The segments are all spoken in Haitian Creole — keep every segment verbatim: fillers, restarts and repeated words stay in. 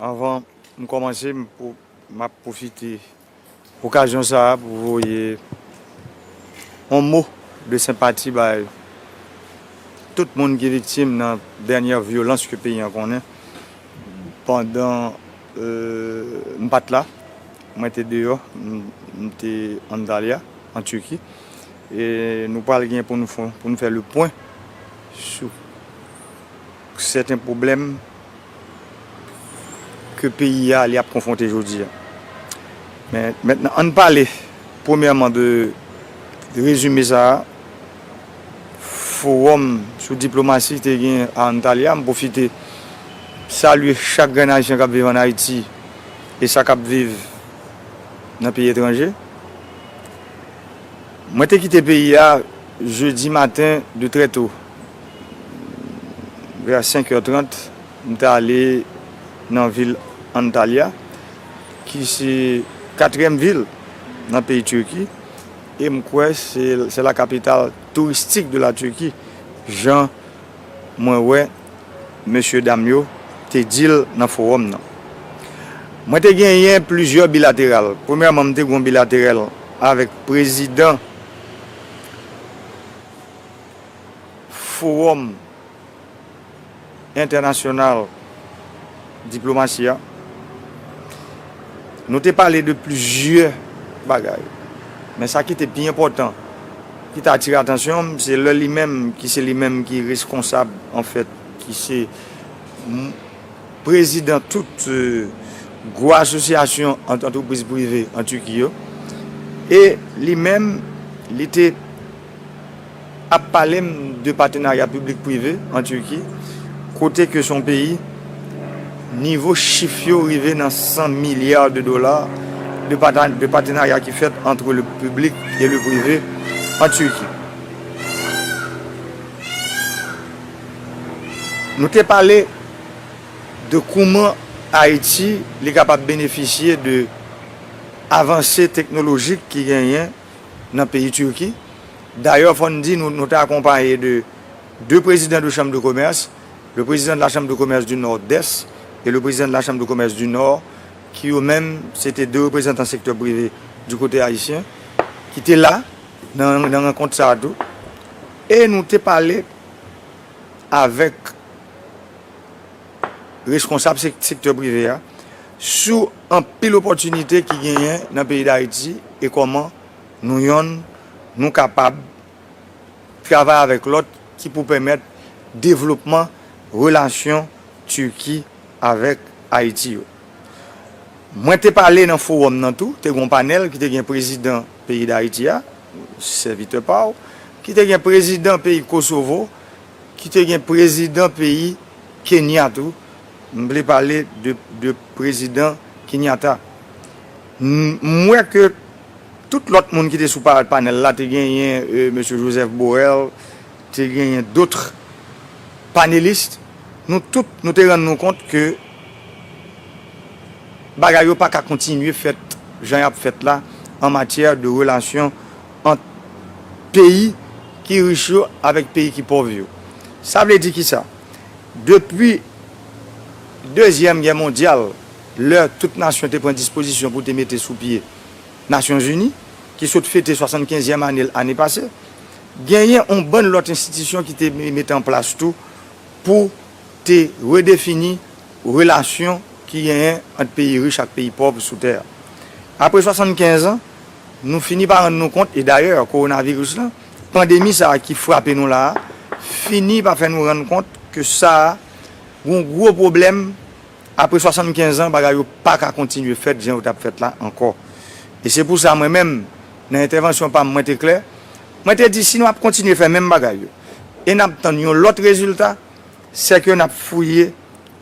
Anvan m kòmanse, m pou, m ap pwofite okazyon sa a pou voye yon mo de senpati bay tout moun ki viktim nan dènyè vyolans ke peyi an konnen. Pandan, euh, m pa t la, mwen te deyò, m, m te Antalya, an Tiki. E nou pral gen pou nou fè, pou nou fè le pwen sou sèten pwoblèm ke peyi a li ap konfwonte jodi a. Men mentnan, ann pale premyèman de rezime sa a, fowòm sou diplomasi te gen a Antalya. M pwofite salye chak grenn Ayisyen k ap viv ann Ayiti e sa k ap viv nan peyi etranje. Mwen te kite peyi a jedi maten de trè to. Vè senk è trant, m te ale nan vil Antalya, ki se katriyèm vil nan peyi Tiki, e m kwè se, se la capitale touristique de la Turquie, jan mwen wè mesye dam yo te di l nan fowòm nan. Mwen te genyen plizyè bilateral. Premyèman, m te gen yon bilateral avèk prezidan Fowòm Entènasyonal Diplomasi a. Nou te pale de plizyè bagay. Men sa ki te pi enpòtan, ki te atire atansyon m, se lè li menm, ki se li menm ki reskonsab, anfèt, ki se m-, prezidan tout, euh, gwo asosyasyon ant-, antrepriz prive an Tiki yo. E li menm, li te ap pale m de patenarya piblik prive an Tiki, kote ke se yon peyi, nivo chif yo rive nan san milya de dola de pata-, de patenarya ki fèt entre le public et le privé en Turquie. Nou te pale de kouman Ayiti li kapab benefisye de avanse teknolojik ki genyen nan peyi Tiki. Dayè, fò n di nou, nou te akonpaye de de prezidan de chanm de komès, le président de la Chambre de Commerce du Nord-Est et le président de la Chambre de Commerce du Nord, ki yo menm, se te de reprezantan sektè prive di kote ayisyen, ki te la nan, nan rankont sa a tou. E nou te pale avèk reskonsab sek-, sektè prive a sou anpil opòtinite ki genyen nan peyi Dayiti e kòman nou yonn, nou kapab travay avèk lòt ki pou pèmèt devlopman relasyon Tiki avèk Ayiti yo. Mwen te pale nan fowòm nan tou, te gen yon panèl ki te gen prezidan peyi Dayiti a, sèvitè pa w, ki te gen prezidan peyi Kosovo, ki te gen prezidan peyi Kenya tou. M vle pale de, de prezidan Kenyatta. M, m wè ke tout lòt moun ki te sou pa-, panèl la, te genyen, euh, mesye Joseph Borrell, te genyen dòt panelis. Nou tout, nou te rann nou kont ke bagay yo pa ka kontinye fèt jan y ap fèt la an matyè de relasyon ant peyi ki rich yo avèk peyi ki pòv yo. Sa vle di kisa? Depi Dezyèm Gè Mondyal, lè tout nasyon te pran dispozisyon pou te mete sou pye Nasyonzini, ki sot fete swasannkenzyèm ane l ane pase, genyen yon bann lòt enstitisyon ki te me-, mete an plas tou pou te redefini relasyon ki genyen ant peyi rich ak peyi pòv sou tè a. Apre swasannkenz an, nou fini pa rann nou kont, e dayè, kowonaviris lan, pandemi sa a ki frape nou la a, fini pa fè nou rann kont ke sa a, gon gwo pwoblèm, apre swasannkenz an, bagay yo pa ka kontinye fèt jan yo t ap fèt la ankò. E se pou sa, mwen menm, nan entèvansyon pa m, mwen te klè, mwen te di, si nou ap kontinye fè menm bagay yo, e n ap tann yon lòt rezilta, sèke n ap fouye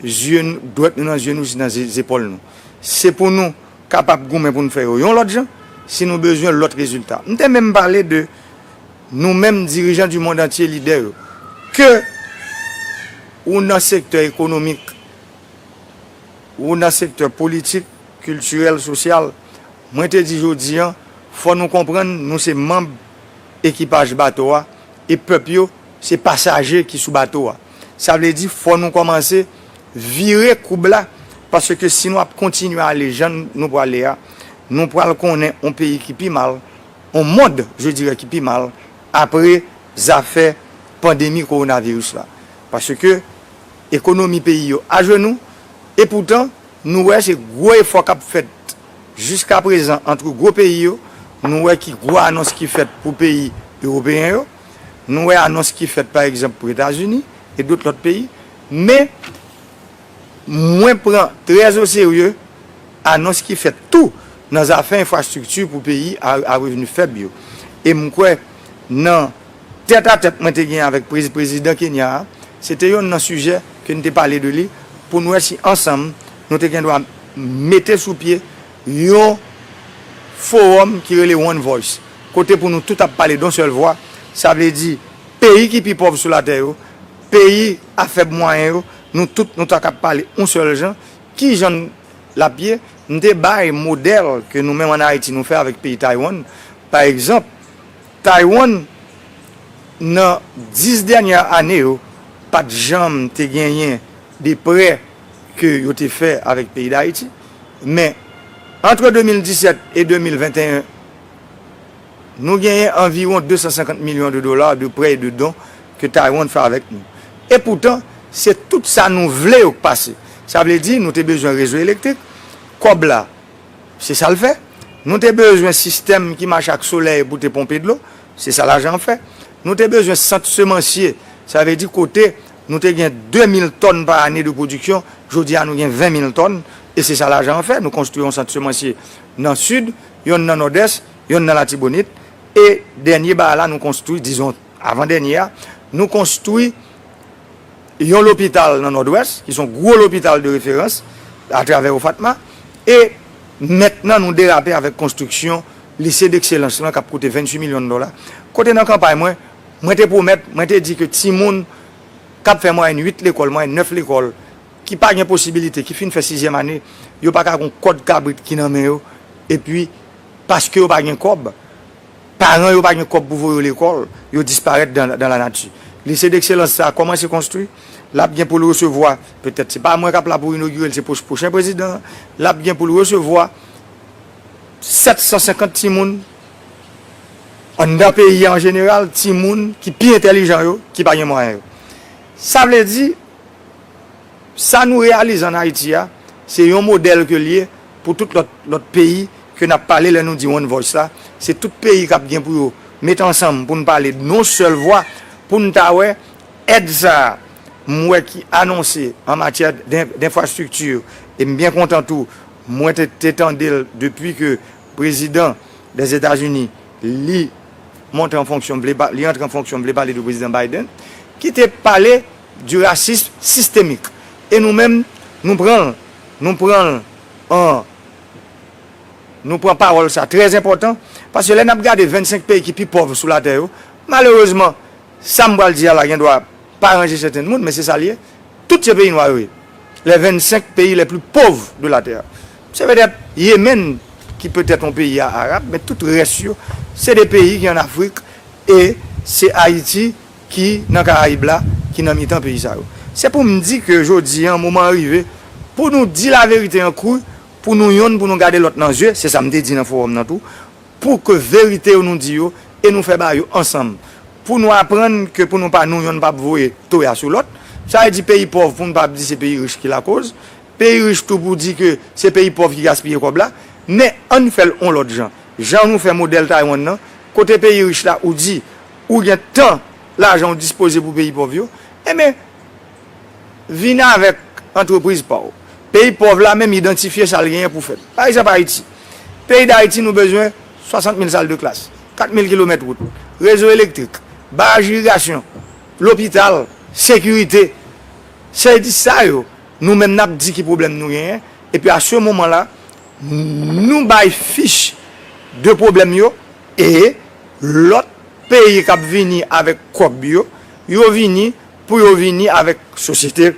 zye n-, dwèt nou nan zye nou jis nan ze-, zepòl nou. Se pou nou kapab goumen pou n fè yo yon lòt jan, si nou bezwen lòt rezilta. M te menm pale de nou menm dirijan di mond antye, lidè yo, ke ou nan sektè ekonomik, ou nan sektè politik, kiltirèl, sosyal, mwen te di jodi an, fò nou konprann nou se manm ekipaj bato a, e pèp yo se pasaje ki sou bato a. Sa vle di fò nou kòmanse vire koub la Paske si nou ap kontinye ale jan nou prale a, nou pral konnen yon peyi ki pi mal, yon mond, je dirais, ki pi mal, apre zafè pandemi kowonaviris la. Paske ekonomi peyi yo ajenou, e poutan, nou wè se gwo efò k ap fèt jiska prezan ant gwo peyi yo, nou wè ki gwo anons ki fèt pou peyi ewopeyen yo, nou wè anons ki fèt, pa egzanp, pou Etazini e dòt lòt peyi, men mwen pran trè o serye anons ki fèt tou nan zafè enfrastrikti pou peyi a, a revni fèb yo. E m kwè nan tèt a tèt mwen te gen avèk prezi-, prezidan Kenya a, se te yonn nan sijè ke n te pale de li, pou n wè si ansanm nou te gen dwa mete sou pye yon fowòm ki rele One Voice, kote pou nou tout ap pale d on sèl vwa, sa vle di peyi ki pi pòv sou latè yo, peyi a fèb mwayen yo, nou tout nou ta kab pale yon sèl jan. Ki jan l ap ye? M te bay modèl ke nou menm ann Ayiti nou fè avèk peyi Taiwan. Pa egzanp, Taiwan, nan dis dènyè ane yo, pa t janm te genyen de prè ke yo te fè avèk peyi Dayiti. Men, antre de mil disèt e de mil venteyen, nou genyen anviwon de san senkant milyon de dola de prè e de don ke Taiwan fè avèk nou. E poutan, se tout sa nou vle yo k pase. Sa vle di, nou te bezwen rezo elektrik, kòb la, se sa l fè. Nou te bezwen sistèm ki mache ak solèy pou te ponpe dlo, se sa lajan an fè. Nou te bezwen sant semansye, sa vle di kote nou te gen de mil tòn pa ane de pwodiksyon, jodi a nou gen ven mil tòn, e se sa lajan an fè. Nou konstwi yon sant semansye nan sid, yonn nan nòdès, yonn nan Latibonit, e dènye bagay la nou konstwi, dizon, avan dènye a, nou konstwi yon lopital nan Nòdwès, ki se yon gwo lopital de referans atravè OFATMA, e mentnan nou derape avèk konstriksyon lise dekselans lan k ap koute venntuit milyon dola. Kote nan kanpay mwen, mwen te pwomèt, mwen te di ke timoun k ap fè mwayèn uit lekòl, mwayèn nèf lekòl, ki pa gen posibilite, ki fin fè sizyèm ane, yo pa ka gon kòd kabrit ki nan men yo, epi paske yo pa gen kòb, paran yo pa gen kòb pou voye yo lekòl, yo disparèt dan, dan lanati. Lise dekselans sa a kòmanse konstwi, l ap gen pou l resevwa, petèt se pa mwen k ap la pou inogire l, se pwoch-, pwochen prezidan an, l ap gen pou l resevwa sèt san senkant timoun anndan peyi a an jeneral, timoun ki pi entèlijan yo, ki pa gen mwayen yo. Sa vle di, sa nou reyalize ann Ayiti a, se yon modèl ke l ye pou tout lòt, lòt peyi ke n ap pale lè nou di One Voice la. Se tout peyi k ap gen pou yo mete ansanm pou n pale d on sèl vwa, pou n ta wè èd sa a, m wè ki anonse an matyè d'en-, denfrastrikti, e m byen kontan tou, mwen te, te tande l depi ke prezidan Dèzetazini, li monte an fonksyon, m vle pa-, li antre an fonksyon, m vle pale de prezidan Biden, ki te pale du racisme systémique. E nou menm, nou pran l, nou pran l an, nou pran pawòl sa trè enpòtan, paske lè n ap gade vennsenk peyi ki pi pòv sou latè yo, malerezman, sa m pral di a la gen dwa pa ranje sèten moun, men se sa l ye. Tout se peyi nwa yo ye. Les vingt-cinq pays les plus pauvres de la terre. Se petèt Yemen ki petèt yon peyi a arab, men tout rès yo, se de peyi ki ann Afrik, e se Ayiti ki nan Karayib la, ki nan mitan peyi sa yo. Se pou m di ke jodi a, moman an rive pou nou di laverite an kri, pou nou yonn, pou nou gade lòt nan zye, se sa m te di nan fowòm nan tou, pou ke verite yo nou di yo, e nou fè bagay yo ansanm. Pou nou aprann ke pou nou pa nou yonn p ap voye toya sou lòt. Sa vle di peyi pòv, pou nou pa ap di se peyi rich ki lakoz. Peyi rich tou pou di ke se peyi pòv ki gaspiye kòb la. Men ann fè l yon lòt jan. Jan nou fè modèl Taiwan nan, kote peyi rich la ou di ou gen tan lajan ou dispoze pou peyi pòv yo, enben, vin avèk antrepriz pa w. Peyi pòv la menm idantifye sa l genyen pou fè l. Pa egzanp, Ayiti. Peyi Dayiti, nou bezwen swasant mil sal de klas, kat mil kilomèt wout, rezo elektrik, baraj irigasyon, lopital, sekirite. Se di sa yo, nou menm n ap di ki pwoblèm nou genyen, epi a se moman la, nou bay fich de pwoblèm yo, e lòt peyi k ap vini avèk kòb yo, yo vini pou yo vini avèk sosyete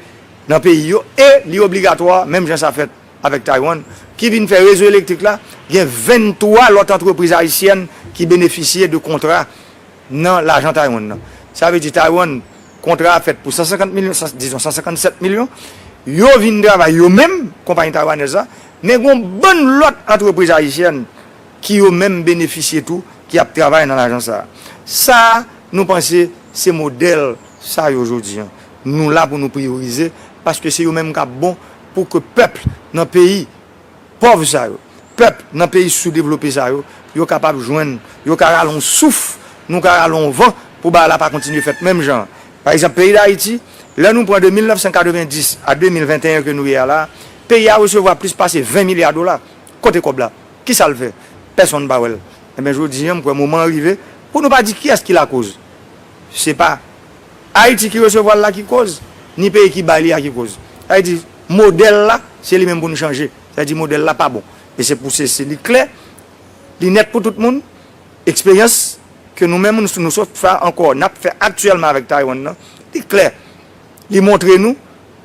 nan peyi yo, e li obligatwa, menm jan sa fèt avèk Taiwan, ki vin fè rezo elektrik la, gen venntwa lòt antrepriz ayisyèn ki benefisye de kontra nan lajan Taiwan nan. Sa vle di Taiwan, kontra a fèt pou san senkant milyon, san, dizon, san senkannsèt milyon, Yo vin travay yo menm, konpayi taywanèz la, men gen yon bann lòt antrepriz ayisyèn ki yo menm benefisye tou, ki ap travay nan lajan sa a. Sa a, nou panse se modèl sa yo jodi a. Nou la pou nou priyorize, paske se yo menm k ap bon pou ke pèp nan peyi pòv sa yo, pèp nan peyi soudevlope sa yo, yo kapab jwenn, yo ka rale yon souf, nou ka rale yon van pou bagay la pa kontinye fèt menm jan an. Pa egzanp, peyi Dayiti, lè nou pran de mil nèf san katrevenndis a de mil venteyen ke nou ye a la, peyi a resevwa plis pase ven milya dola. Kote kòb la? Kisa l fè? Pèsonn pa wè l. Enben, jodi a, m kwè moman an rive pou nou pa di kiyès ki lakoz. Se pa Ayiti ki resevwa l la ki koz, ni peyi ki bay li a ki koz. Sa vle di, modèl la, se li menm pou n chanje. Sa vle di, modèl la pa bon. E se pou se, se li klè, li nèt pou tout moun. Eksperyans ke nou menm, nou, nou sot fè ankò, n ap fè aktyèlman avèk Taiwan nan, li klè. Li montre nou,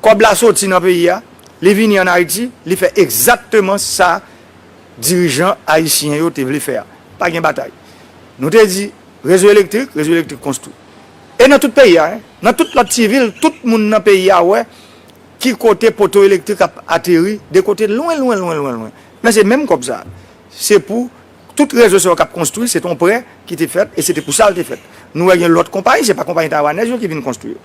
kòb la soti nan peyi a, li vini ann Ayiti, li fè egzakteman sa dirijan ayisyen yo te vle fè a. Pa gen batay. Nou te di, rezo elektrik, rezo elektrik konstwi. E nan tout peyi a, en, nan tout lòt ti vil, tout moun nan peyi a wè ki kote poto elektrik ap ateri, de kote lwen, lwen, lwen, lwen, lwen. Men se menm kòb sa. Se pou tout rezo sa yo k ap konstwi, se te yon prè ki te fèt, e se te pou sa l te fèt. Nou wè gen lòt konpayi, se pa konpayi taywanèz yo ki vin konstwi yo.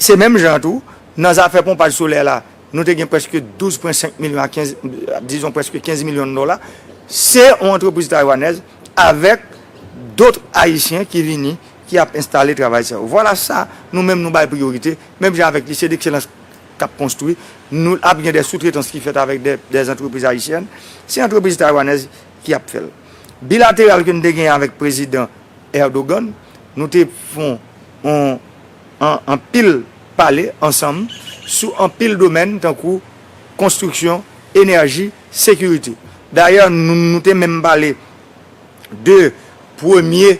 Se menm jan tou, nan zafè ponpaj solè la, nou te gen prèske douz pwen senk milyon a kenz, dizon prèske kenz milyon dola. Se yon antrepriz taywanèz avèk dòt ayisyen ki vini, ki ap enstale travay sa yo. Vwala sa, nou menm nou bay priyorite, menm jan avèk Lycée d'Excellence k ap konstwi, nou ap gen de soutretans ki fèt avèk de, de antrepriz ayisyèn. Se antrepriz taywanèz ki ap fè l. Bilateral ke n te genyen avèk prezidan Erdogan, nou te fè yon, yon, anpil pale ansanm sou anpil domèn tankou konstriksyon, enèji, sekirite. Dayè, nou, nou te menm pale de premye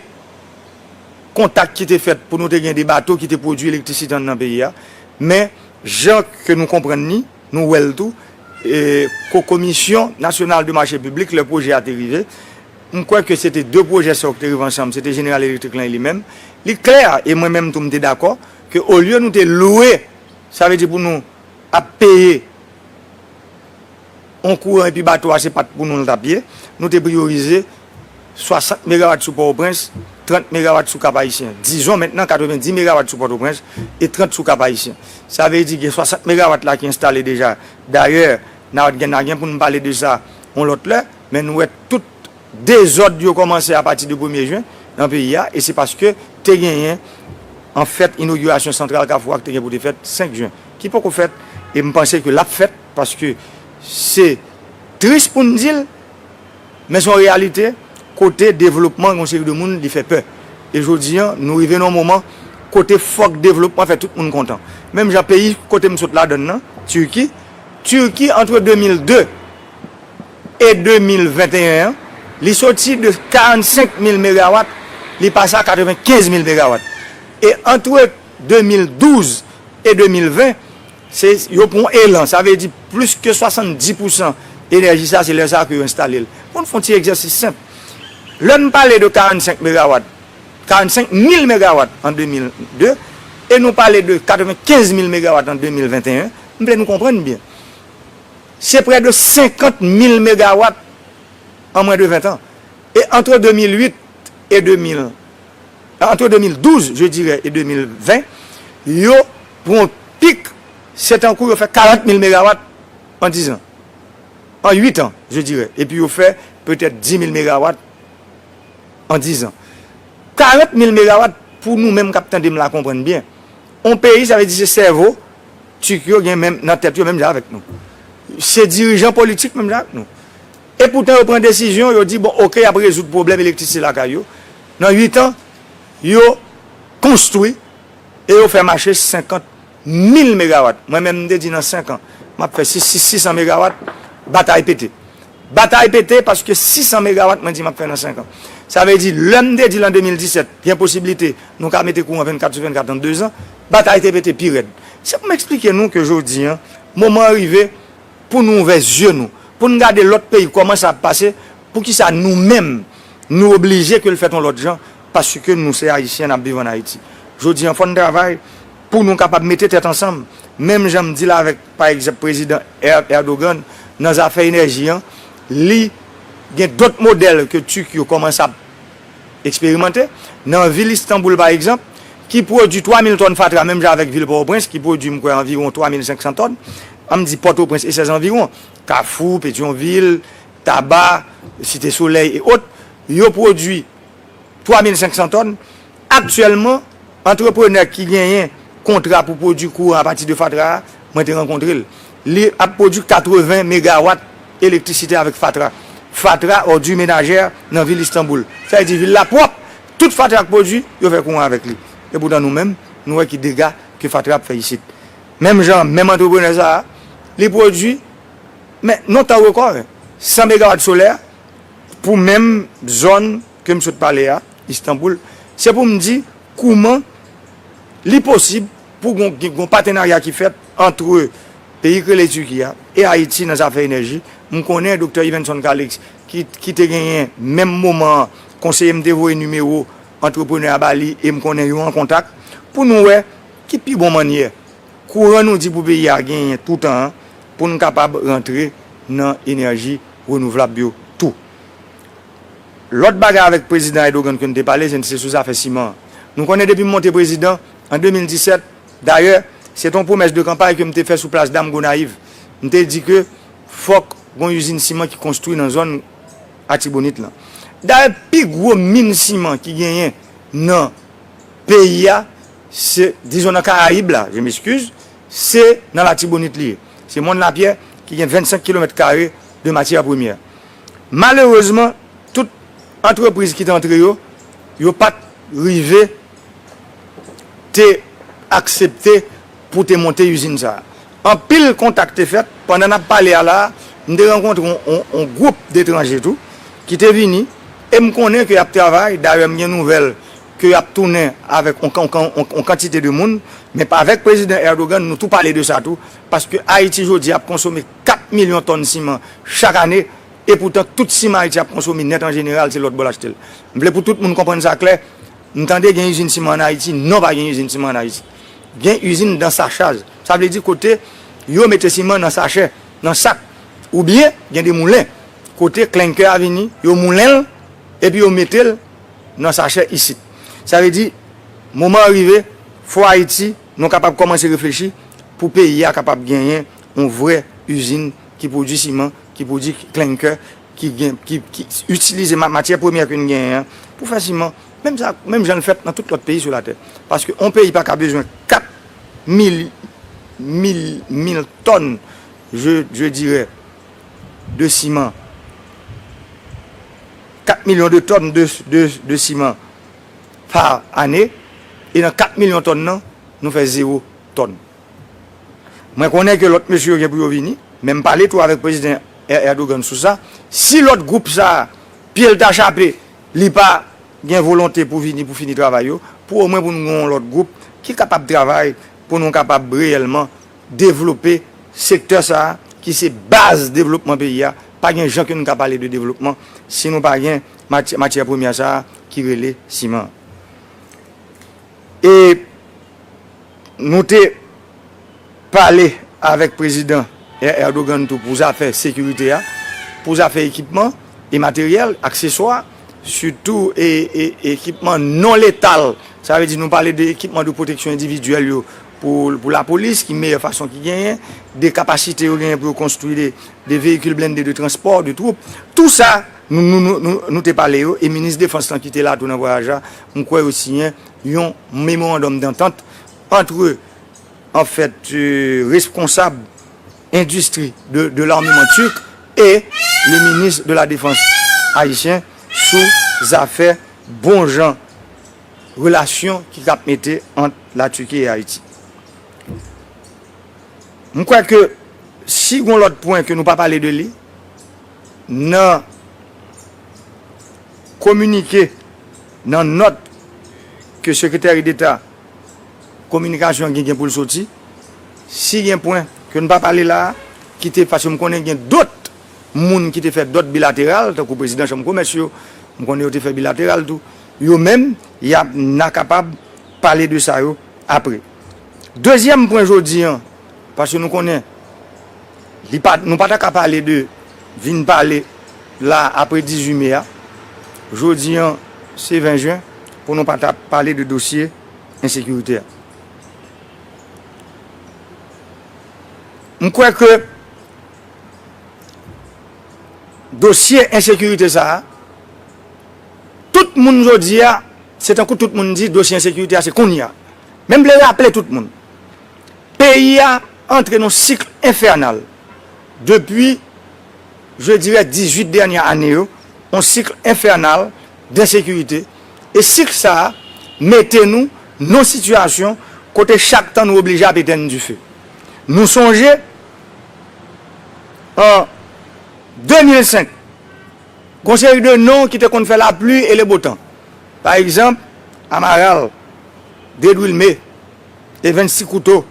kontak ki te fèt pou nou te gen de bato ki te pwodui elektrisite anndan peyi a. Men, jan ke nou konprann li, nou wè l tou, e, ko-, Komisyon Nasyonal de Mache Piblik, lè pwojè a te rive, m kwè ke se te de pwojè sa yo ki te rive ansanm, se te Jeneral Elektrik lan e li menm. Li klè, e mwen menm tou m te dakò, ke olye nou te lwe, sa vle di pou nou ap peye yon kouran epi bato a se pa t pou nou l t ap ye, nou te priyorize swasant megawat sou Pòtoprens, trant megawat sou Kap Ayisyen. Dizon mentnan katrevenndis megawat sou Pòtoprens e trant sou Kap Ayisyen. Sa vle di gen swasant megawat la ki enstale deja. Dayè, n a gen, n a gen pou n pale de sa yon lòt lè, men nou wè tout dezòd yo kòmanse apati de premye jen nan peyi a, e se paske te genyen, anfèt, inogirasyon santral Kafou a ki te gen pou te fèt senk jen, ki poko fèt, e m panse ke l ap fèt, paske se tris pou n di l, men se yon reyalite, kote devlopman yon seri de moun, li fè pè. E jodi a, nou rive nan yon moman kote fòk devlopman fè tout moun kontan. Menm jan peyi kote m sot ladan l nan, Tiki, Tiki, antre de mil de e de mil venteyen an, li soti de karannsenk mil megawat, li pase a katrevenkenz mil megawat. E antre de mil douz e de mil ven, se, yo pran yon elan, sa vle di plis ke swasanndis pousan enèji sa, se lè sa ke yo enstale l. Pou n fè yon ti egzèsis senp, lè n pale de karannsenk megawat, karannsenk mil megawat an de mil de, e nou pale de katrevenkenz mil megawat an de mil venteyen, m vle nou konprann byen. Se prè de senkant mil megawat an mwens de ven tan. E antre de mil uit e de mil, antre de mil douz, je dirais, e de mil ven, yo pran yon pik, se tankou yo fè karant mil megawat an diz an. An uit an, je dirais. Epi yo fè petèt dis mil megawat an diz an. Karant mil megawat pou nou menm k ap tande m la konprann byen. On peyi, sa vle di se sèvo Tik yo gen menm nan tèt yo menm jan avèk nou. Se dirijan politik menm jan avèk nou. E poutan yo pran desizyon, yo di, bon, oke, y ap rezoud pwoblèm elektrisite lakay yo. Nan uit an, yo konstwi e yo fè mache senkant mil megawat. Mwen menm, m te di nan senk an, m ap fè sis, sis, sis san megawat, batay pete. Batay pete paske sis san megawat mwen di m ap fè nan senk an. Sa vle di, lè m te di l an de mil disèt, gen posiblite nou ka mete kouran vennkat sou vennkat an de zan, batay te pete pi rèd. Se pou m eksplike nou ke jodi a, moman an rive pou nou ouvè zye nou, pou n gade lòt peyi kòman sa ap pase, poukisa nou menm, nou oblije ke l fèt yon lòt jan, paske nou se Ayisyen, n ap viv ann Ayiti. Jodi a, fò n travay pou nou kapab mete tèt ansanm, Menm jan m di l avèk, pa egzanp, prezidan Er- Erdogan, nan zafè enèji an, li gen dòt modèl ke Turk yo kòmanse ap eksperimante. Nan vil Istanbul, pa egzanp, ki pwodui twa mil tòn fatra, menm jan avèk vil Pòtoprens, ki pwodui, m kwè, anviwon twa mil senk san tòn, an m di Pòtoprens e sèz anviwon, Kafou, Petyonvil, Taba, Site Solèy e ot, yo pwodui twa mil senk san tòn. Aktyèlman, antreprenè ki genyen kontra pou pwodui kouran apati de fatra a, mwen te rankontre l. Li ap pwodui katreven megawat elektrisite avèk fatra. Fatra, òdi menajè nan vil Istanbul. Sa vle di vil la pwòp. Tout fatra k pwodui, yo fè kouran avèk li. Epoutan nou menm, nou wè ki dega ke fatra ap fè isit. Menm jan, menm antreprenè sa a, li pwodui, men nan tan rekò, san megawat solè, pou menm zòn ke m sot pale a, Istanbul, se pou m di kouman li posib pou gon, gon patenarya ki fèt ant peyi k rele Tiki a e Ayiti nan zafè enèji. M konnen Doktè Yvenson Calixte, ki, ki te genyen menm moman an, konseye m te voye nimewo antreprenè a ba li e m konnen yo an kontak pou nou wè ki pi bon mannyè kouran nou di pou peyi a genyen toutan an, pou n kapab rantre nan enèji renouvlab yo tou. Lòt bagay avèk prezidan Erdogan ke n te pale, se, se sou zafè siman an. Nou konnen depi m monte prezidan an de mil disèt, dayè, se te yon pwomès de kanpay ke m te fè sou plas Dam Gonayiv. M te di ke fòk gon izin siman ki konstwi nan zòn Atibonit lan. Dayè, pi gwo min siman ki genyen nan peyi a, se, dizon nan Karayib la, je m'excuse, se nan Latibonit li ye. Se Mòn Lapyè ki gen vennsenk kilomèt kare de matyè premyè. Malerezman, tout antrepriz ki te antre yo, yo pa t rive te aksepte pou te monte izin sa a. Anpil kontak te fèt. Pandan n ap pale a la a, m te rankontre yon, yon, yon gwoup detranje tou ki te vini, e m konnen ke y ap travay. Dayè, m gen nouvèl ke y ap tounen avèk yon, yon, yon, yon kantite de moun. Men avèk prezidan Erdogan, nou tou pale de sa tou, paske Ayiti jodi a ap konsome kat milyon tòn siman chak ane, epoutan tout siman Ayiti ap konsome nèt an jeneral, se lòt bò l achte l. M vle pou tout moun konprann sa klè. M tande gen izin siman ann Ayiti. Non, pa gen izin siman ann Ayiti. Gen izin dan sachaj. Sa vle di kote yo mete siman nan sachè, nan sak. Oubyen, gen de moulen kote klenkè a vini, yo moulen l, epi yo mete l nan sachè isit. Sa vle di, moman an rive, fò Ayiti, nou kapab kòmanse reflechi pou peyi a kapab genyen yon vrè izin ki pwodui siman, ki pwodui klenkè, ki gen, ki, ki itilize ma-, matyè premyè ke n genyen an pou fè siman, menm sa, menm jan l fèt nan tout lòt peyi sou latè. Paske yon peyi pa ka bezwen kat mil, mil, mil tòn, je, je dirais, de siman, kat milyon de tòn de, de, de siman pa ane, e nan kat milyon tòn nan, nou fè zewo tòn. Mwen konnen ke lòt mesye yo gen pou yo vini, men m pale tou avèk prezidan Er-, Erdogan sou sa. Si lòt gwoup sa a, pye l ta chape, li pa gen volonte pou vini, pou fini travay yo, pou omwen pou nou gen yon lòt gwoup ki kapab travay, pou nou kapab reyèlman devlope sektè sa a, ki se baz devlopman peyi a. Pa gen jan ke nou ka pale de devlopman si nou pa gen maty-, matyè premyè sa a ki rele siman. E nou te pale avèk prezidan Er-, Erdogan tou pou zafè sekirite a, pou zafè ekipman e materyèl, akseswa, sitou e, e, ekipman non letal. Sa vle di nou pale de ekipman de pwoteksyon endividyèl yo pou, pou lapolis, ki meyè fason ki genyen, de kapasite yo genyen pou yo konstwi de, de veyikil blende de transpò, de twoup. Tou sa, nou, nou, nou, nou, nou te pale yo, e minis defans lan ki te la tou nan vwayaj la, m kwè yo siyen yon memorandòm dantant antre, an fèt, euh, responsab endistri de, de l'armement turc et le ministre de la Défense haïtien sou zafè bon jan relasyon ki k ap mete ant Latiki e Ayiti. M kwè ke si gon lòt pwen ke nou pa pale de li, nan kominike, nan nòt ke Sekretè Deta Kominikasyon gen, gen pou l soti, si gen pwen ke n pa pale la a, ki te, paske m konnen gen dòt moun ki te fè dòt bilateral, tankou prezidan chanm komès yo, m konnen yo te fè bilateral tou. Yo menm, y ap, n a kapab pale de sa yo apre. Dezyèm pwen jodi an, Paske nou konnen, li pa, nou pa ta ka pale de, vin pale la apre dizuit me a. Jodi an, se ven jen, pou nou pa ta pale de dosye ensekirite a. M kwè ke dosye ensekirite sa a, tout moun jodi a, se tankou tout moun di dosye ensekirite a se kounye a. Men m vle raple tout moun, peyi a antre nan sik enfènal depi, je dirais, dizuit dènye ane yo, yon sik enfènal d ensekirite. E sik sa a mete nou nan sitiyasyon kote chak tan nou oblije ap etenn dife. Nou sonje, an de mil senk, gon seri de non ki te konn fè lapli e le botan. Pa egzanp, Amaral, Dedwilme, Evens Ti Kouto,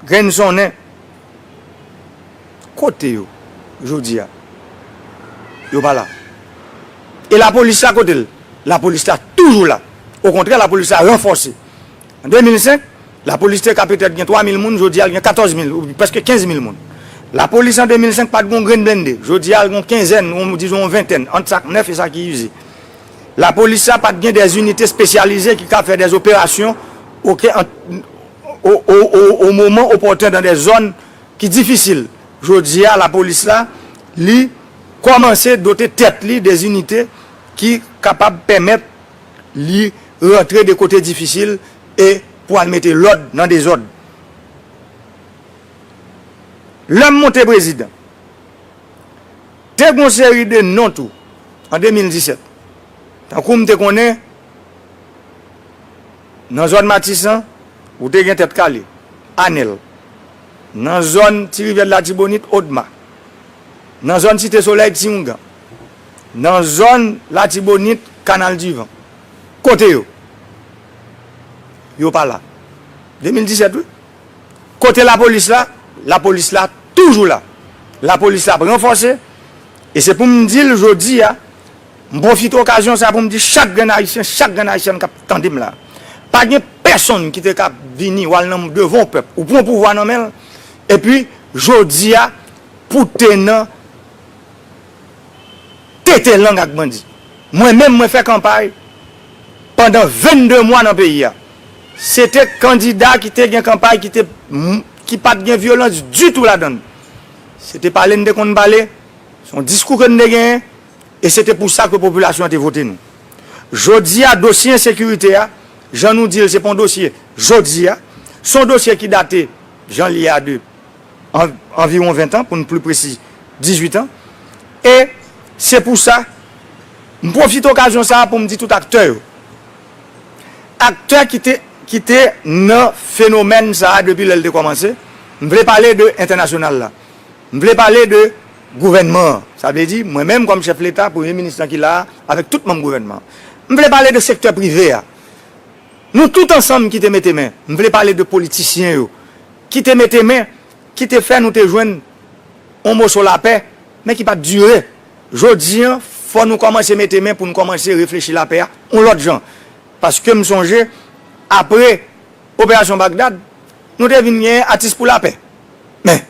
Grenn Sonnen. Kote yo jodi a? Yo pa la. E lapolis la, kote l? Lapolis la toujou la. Okontrè, lapolis la ranfòse. An de mil senk, lapolis te ka petèt gen twa mil moun, jodi a l gen katòz mil, ou prèske kenz mil moun. Lapolis an de mil senk pa t gon grenn blende, jodi a l gon kenzèn, ou dizon yon ventèn, ant sa k nèf e sa ki ize. Lapolis la pa t gen dè inite espesyalize ki ka fè dè operasyon, oke, an, o, o, o, o moman opòten, dan dè zòn ki difisil. Jodi a, lapolis la, li kòmanse dote tèt li dè inite ki kapab pèmèt li rantre de kote difisil e pou al mete lòd nan dezòd. Lè m monte prezidan, te gon seri de non tou an de mil disèt. Tankou m te konnen, nan zòn Matisan, ou te gen Tèt Kale, Anèl. Nan zòn Ti Rivyè de Latibonit, Odma. Nan zòn Site Solèy, Ti Oungan. Nan zòn Latibonit, Kanal Divan. Kote yo? Yo pa la. De mil disèt, wi. Kote lapolis la? Lapolis la toujou la. Lapolis la ap ranfòse. E se pou m di l jodi a, m pwofite okazyon sa pou m di chak grenn Ayisyen, chak grenn Ayisyèn k ap tande m la, pa gen pèsonn ki te ka vini w al nan devan yon pèp, ou pran pouvwa nan men l, epi jodi a, pou te nan tete lang ak bandi. Mwen menm, mwen fè kanpay pandan vennde mwa nan peyi a. Se te kandida ki te gen kanpay ki te, ki pa t gen vyolans ditou ladan l. Se te pale n te konn pale, se yon diskou ke n te genyen, e se te pou sa ke popilasyon an te vote nou. Jodi a, dosye ensekirite a, jan nou di l, se pa yon dosye jodi a, se yon dosye ki date, jan l ye a, de an, anviwon ven tan, pou n pli presi, dizuit an. E se pou sa, m pwofite okazyon sa a pou m di tout aktè yo. Aktè ki te, ki te nan fenomèn sa a depi lè l te kòmanse, m vle pale de entènasyonal la. M vle pale de gouvènman an. Sa vle di, mwen menm kòm chèf Leta, premye minis lan ki la a, avèk tout manm gouvènman an. M vle pale de sektè prive a. Nou tout ansanm ki te mete men, m vle pale de politisyen yo, ki te mete men, ki te fè nou te jwenn yon moso lapè, men ki pa t dire. Jodi an, fò nou kòmanse mete men pou n kòmanse reflechi lapè a yon lòt jan. Paske m sonje, apre Operasyon Bagdad, nou te vin gen Atis pou Lapè. Men,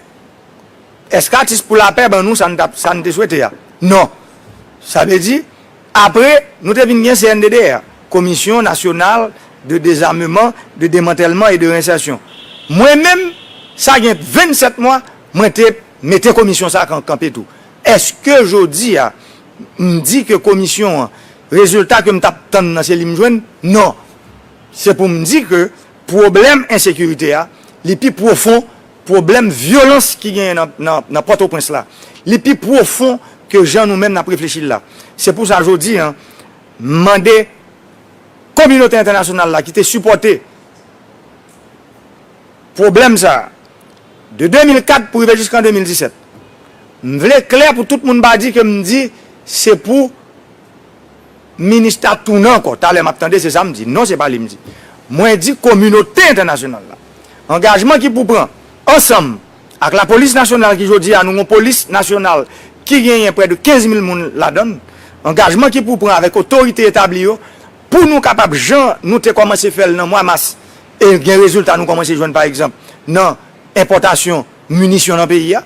èske Atis pou Lapè ban nou sa n t ap, sa n te swete a? Non. Sa vle di, apre, nou te vin gen C N D D R, Commission Nationale de Désarmement, de Démantèlement et de Réinsertion. Mwen menm, sa gen vennsèt mwa, mwen te mete komisyon sa a kan-, kanpe tou. Èske jodi a, m di ke komisyon an, rezilta ke m t ap tann nan, se li m jwenn? Non. Se pou m di ke pwoblèm ensekirite a, li pi pwofon pwoblèm vyolans ki genyen nan, nan, nan Pòtoprens la. Li pi pwofon ke jan nou menm n ap reflechi l la. Se pou sa jodi a, m mande kominote entènasyonal la ki te sipòte pwoblèm sa a, de de mil kat pou rive jiska de mil disèt. M vle klè pou tout moun pa di ke m di se pou minis la tounen ankò. Talè m ap tande se sa m di. Non, se pa li m di. Mwen di kominote entènasyonal la. Angajman ki pou pran ansanm ak lapolis nasyonal ki jodi a nou yon polis nasyonal ki genyen prè de kenz mil moun ladan l. Angajman ki pou pran avèk otorite etabli yo pou nou kapab, jan nou te kòmanse fè l nan mwa mas, e gen rezilta nou kòmanse jwenn, pa egzanp, nan enpòtasyon minisyon nan peyi a,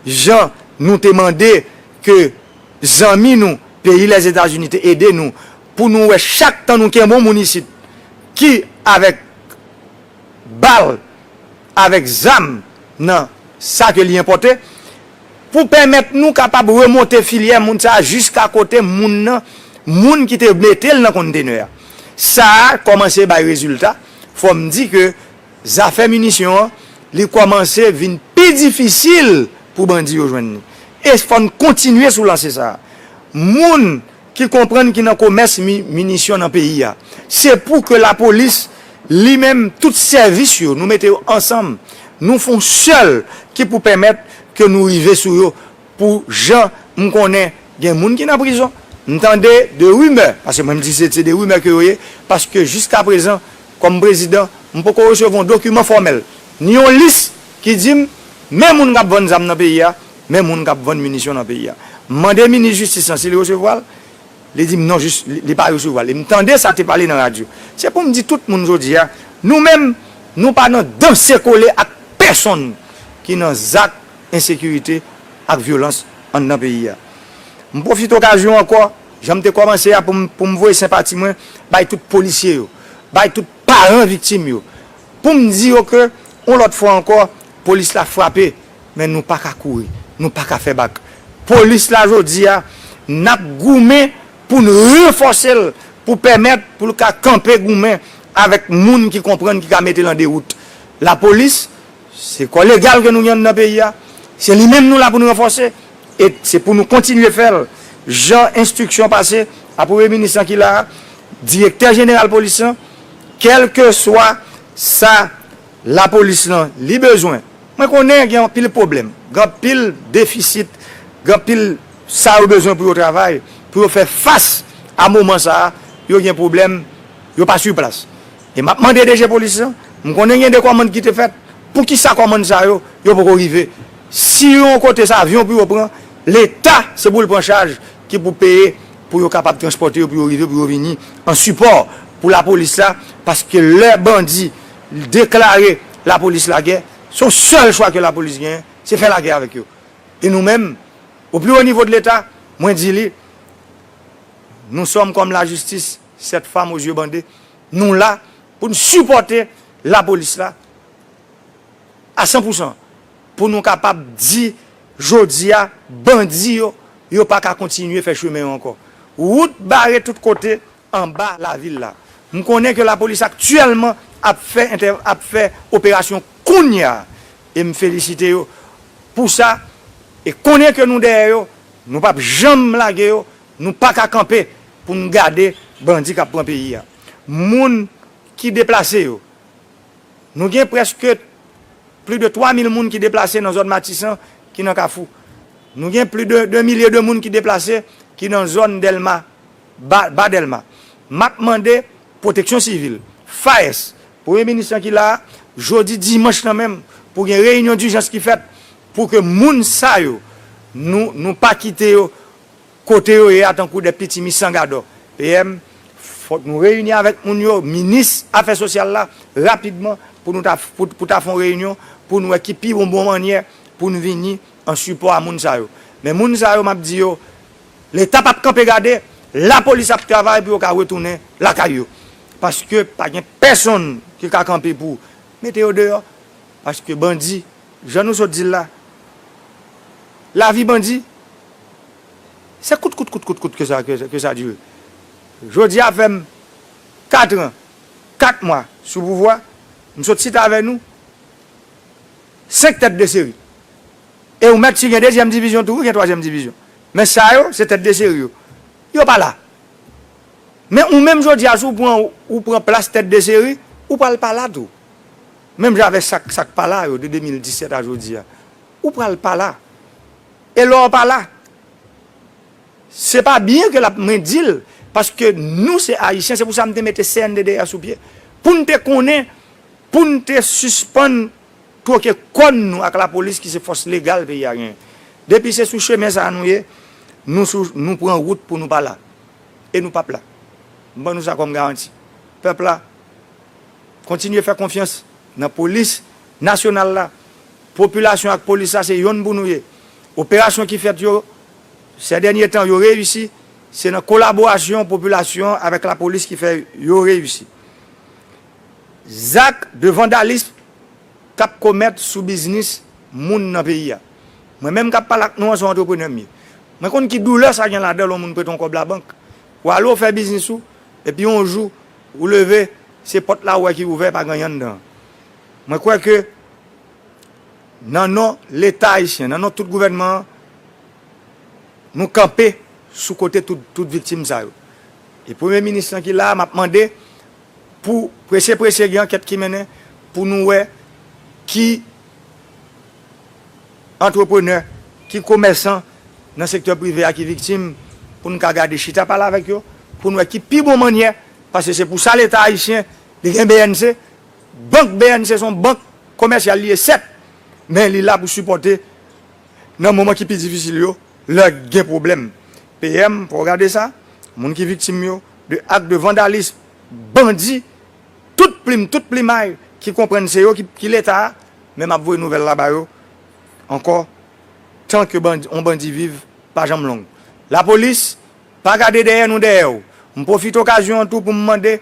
jan nou te mande ke zanmi nou, peyi Lèzetazini, te ede nou pou nou wè chak tan nou kenbe yon moun isit ki avèk bal, avèk zam nan sa ke li enpòte, pou pèmèt nou kapab remonte filyè moun sa a jiska kote moun nan, moun ki te mete l nan kontenè a. Sa a kòmanse bay rezilta. Fò m di ke zafè minisyon an, li kòmanse vin pi difisil pou bandi yo jwenn li. E fò n kontinye sou lanse sa a. Moun ki konprann ki nan komès mi-, minisyon nan peyi a, se pou ke lapolis, li menm, tout sèvis yo, nou mete yo ansanm, nou fè yon sèl ki pou pèmèt ke nou rive sou yo, pou jan m konnen gen moun ki nan prizon. M tande de rimè, paske mwen m di se, se de rimè ke yo ye, paske jiska prezan, kòm prezidan, m poko resevwa yon dokiman fòmèl, ni yon lis ki di m, men moun k ap vann zam nan peyi a, men moun k ap vann minisyon nan peyi a. M mande minis jistis lan si li resevwa l, li di m non, jis, li, li pa resevwa l. E m tande sa te pale nan radyo. Se pou m di tout moun jodi a, nou menm, nou pa nan danse kole ak pèsonn ki nan zak ensekirite ak vyolans anndan peyi a. M pwofite okazyon ankò, jan m te kòmanse a, pou m, pou m voye senpati mwen bay tout polisye yo, bay tout paran viktim yo, pou m di yo ke, yon lòt fwa ankò, polis la frape, men nou pa ka kouri, nou pa ka fè bak. Polis la jodi a, n ap goumen pou n ranfòse l, pou pèmèt pou l ka kanpe goumen avèk moun ki konprann, ki ka mete l an dewout. Lapolis, se kò legal ke nou gen anndan peyi a. Se li menm nou la pou nou ranfòse. E se pou nou kontinye fè l. Jan enstriksyon pase a premye minis lan ki la a, direktè jeneral polis lan, kèlkeswa sa lapolis lan li bezwen. Mwen konnen gen anpil pwoblèm, gen anpil defisit, gen anpil sa yo bezwen pou yo travay, pou yo fè fas a moman sa a, yo gen pwoblèm, yo pa sou plas. E m ap mande D G polis lan, m konnen gen de kòmann ki te fèt, poukisa kòmann sa yo, yo poko rive? Si yon kote se avyon pou yo pran, Leta se pou l pran chaj ki pou peye pou yo kapab transpòte yo, pou yo rive, pou yo vini an sipò pou lapolis la, paske lè bandi deklare lapolis lagè, se yon sèl chwa ke lapolis genyen, se fè lagè avèk yo. E nou menm, au plus haut niveau de Leta, mwen di li, nous sommes comme la justice, cette femme aux yeux bandés, nou la pou n sipòte lapolis la a san pou san, pou nou kapab di, jodi a, bandi yo, yo pa ka kontinye fè chemen yo ankò. Wout bare tout kote anba lavil la. M konnen ke lapolis aktyèlman ap fè entè-, ap fè operasyon kounye a. E m felisite yo pou sa. E konnen ke nou dèyè yo, nou p ap janm lage yo, nou pa ka kanpe pou n gade bandi k ap pran peyi a. Moun ki deplase yo, nou gen prèske plis de twa mil moun ki deplase nan zòn Matisan ki nan Kafou. Nou gen plis de de milye de moun ki deplase ki nan zòn Dèlma, ba, ba Dèlma. M ap mande Pwoteksyon Sivil, FAES, premye minis lan ki la a, jodi dimanch lan menm, pou gen reyinyon dijans ki fèt pou ke moun sa yo, nou, nou pa kite yo kote yo ye a tankou de pitimi san gadò. P M, fòk nou reyini avèk moun yo, minis afè sosyal la, rapidman, pou nou ta, pou, pou ta fè yon reyinyon, pou nou wè ki pi bon, bon mannyè pou nou vini an sipò a moun sa yo. Men moun sa yo, m ap di yo, Leta p ap kanpe gade, lapolis ap travay pou yo ka retounen lakay yo. Paske pa gen pèsonn ki ka kanpe pou mete yo deyò, paske bandi, jan nou sot di l la, lavi bandi, se kout, kout, kout, kout, kout ke sa, ke, ke sa dire. Jodi a fè m kat an, kat mwa sou pouvwa, m sot chita avè nou, senk tèt de seri. E ou mèt si gen dezyèm divizyon tou, ou gen twazyèm divizyon. Men sa yo, se tèt de seri yo. Yo pa la. Men ou menm jodi a, si w pran, ou pran plas tèt de seri, ou pral pa la tou. Menm jan avèk sa k, sa k pa la yo, de de mil disèt a jodi a. Ou pral pa la. E lè w pa la, se pa byen ke l ap, mwen di l, paske nou se Ayisyen, se pou sa m te mete C N D D S sou pye. Pou n te konnen, pou n te sispann twoke kòn nou ak lapolis ki se fòs legal peyi a genyen. Depi se sou chemen sa a nou ye, nou sou, nou pran wout pou nou pa la. E nou p ap la. M ban nou sa kòm garanti. Pèp la, kontinye fè konfyans nan polis nasyonal la, Popilasyon ak polis la, se yonn pou nou ye. Operasyon ki fèt yo, sè dènye tan, yo reyisi, se nan kolaborasyon popilasyon avèk lapolis ki fè yo reyisi. Zak de vandalis k ap komèt sou biznis moun nan peyi a. Mwen menm k ap pale ak nou an, se yon antreprenè m ye. Mwen konn ki doulè sa gen ladan l, yon moun prete yon kòb labank. Ou ale, ou fè biznis ou, epi yon jou, ou leve, se pòt la ou wè ki ouvè, pa gen anyen anndan. Mwen kwè ke nan non Leta ayisyen, nan non tout gouvènman an, nou kanpe sou kote tout, tout viktim sa yo. E premye minis lan ki la a, m ap mande pou prese prese gen ankèt ki mennen pou nou wè ki antreprenè, ki komèsan nan sektè prive a ki viktim, pou n ka gade chita pale avèk yo, pou n wè ki pi bon mannyè, paske se pou sa Leta ayisyen, li gen B N C, bank B N C se yon bank komèsyal li ye, sèt, men li la pou sipòte nan moman ki pi difisil yo, lè gen pwoblèm. P M, fò w gade sa, moun ki viktim yo de ak de vandalis, bandi, tout plim, tout plimay ki konprann se yo ki, ki Leta a, men m ap voye nouvèl la ba yo ankò, tan ke bandi, yon bandi viv, pa janm long. Lapolis, pa gade dèyè nou dèyè w. M pwofite okazyon an tou pou m mande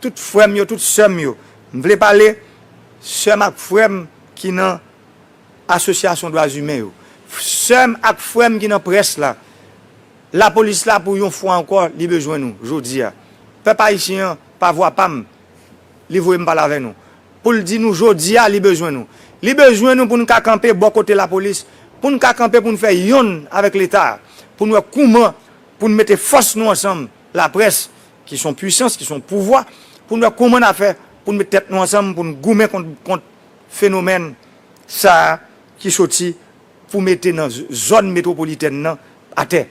tout frè m yo, tout sè m yo. M vle pale sè m ak frè m ki nan asosyasyon dwa imen yo. Sè m ak frè m ki nan près la. Lapolis la pou yon fwa ankò, li bezwen nou, jodi a. Pèp ayisyen an, pa vwa pa m, li voye m pale avè nou. Pou l di nou jodi a, li bezwen nou. Li bezwen nou pou n ka kanpe bò kote lapolis, pou n ka kanpe pou n fè yonn avèk Leta a, pou n wè kouman pou n mete fòs nou ansanm, laprès, ki se yon pwisans, ki se yon pouvwa, pou n wè kouman n a fè pou n met tèt nou ansanm, pou n goumen kont, kont fenomèn sa a ki soti pou mete nan z-, zòn metwopolitèn nan atè.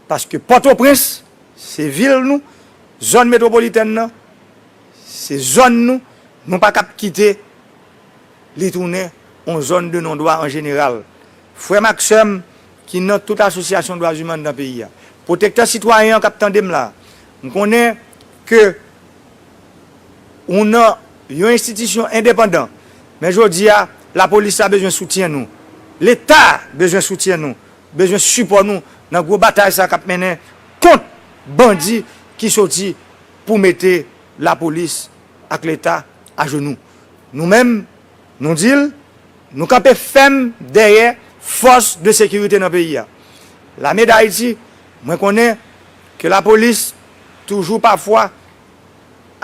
Paske Pòtoprens, se vil nou, zòn metwopolitèn nan, se zòn nou, nou pa kap kite li tounen yon zòn de non dwa an jeneral. Frè m ak sè m ki nan tout asosyasyon dwa imen anndan peyi a, pwotektè sitwayen an k ap tande m la, m konnen ke ou nan yon enstitisyon endepandan, men jodi a, lapolis la bezwen soutyen nou. Leta bezwen soutyen nou, bezwen sipò nou nan gwo batay sa k ap mennen kont bandi ki soti pou mete lapolis ak Leta ajenou. Nou menm, nou di l, nou kanpe fèm dèyè fòs de sekirite nan peyi a. Lame Dayiti, mwen konnen ke lapolis toujou pafwa,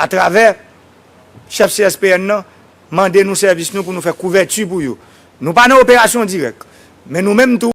atravè chèf C S P N nan, mande nou sèvis nou pou nou fè kouvèti pou yo. Nou pa nan operasyon dirèk, men nou menm tou,